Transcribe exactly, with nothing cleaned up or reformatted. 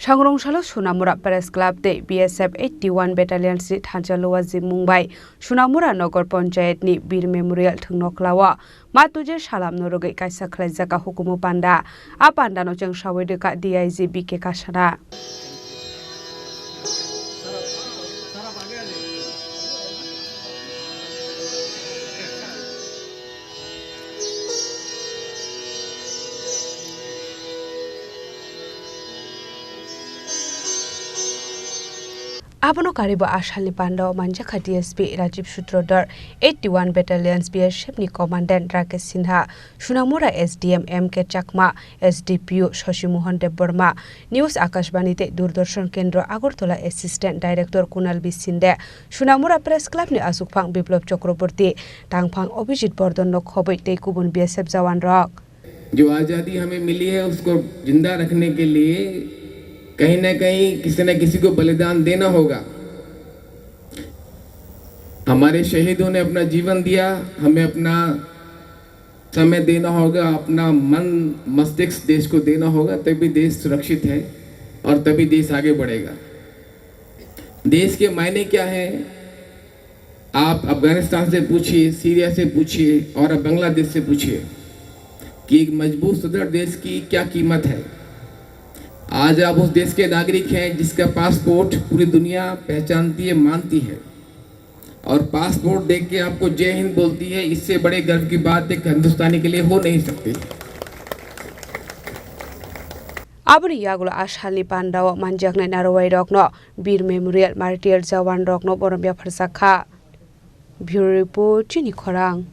Sangrong salo Sunamura Press Club tei B S F eighty one Battalions ni thansa Luwajim mung bai Sunamura Nogor Panchayat ni Bir Memorial thwngno khlao. Ma tuje salam no rwgwi kaisa khlaijak a hukumu panda. A panda no chwng sawi rwkha D I G B K Kasana. Abono karibo a salni pandao manjakha D S P Rajiv Sutradhar, eighty one Battalions B S F ni Commandant Rakesh Sinha, Sunamura S D M M K Chakma, S D P O Shashi Mohan Debbarma, News Akashbani tei Doordarshan Kendra Agartala Assistant Director Kunal B Shinde, Sunamura Press Club ni asukphang Biplab Chakraborty, tangphang Abhijit Bardhan no khobwi tei kubun B S F jawan rok. जो आज़ादी हमें मिली है, उसको जिंदा रखने के लिए कहीं ना कहीं किसी न किसी को बलिदान देना होगा। हमारे शहीदों ने अपना जीवन दिया, हमें अपना समय देना होगा, अपना मन मस्तिष्क देश को देना होगा, तभी देश सुरक्षित है और तभी देश आगे बढ़ेगा। देश के मायने क्या है? आप अफगानिस्तान से पूछिए, सीरिया से पूछिए और अब बांग्लादेश से पूछिए कि एक मजबूत सुदृढ़ देश की क्या कीमत है। आज आप उस देश के नागरिक हैं जिसका पासपोर्ट पूरी दुनिया पहचानती है, मानती है, और पासपोर्ट देख के आपको जय हिंद बोलती है। इससे बड़े गर्व की बात एक हिंदुस्तानी के लिए हो नहीं सकती। Aboni yagulo a salni pandao manjaknai narwai rokno Bir Memorial Martyr Jawan rokno borom yapharjak kha. Bureau Report, Chini Khorang.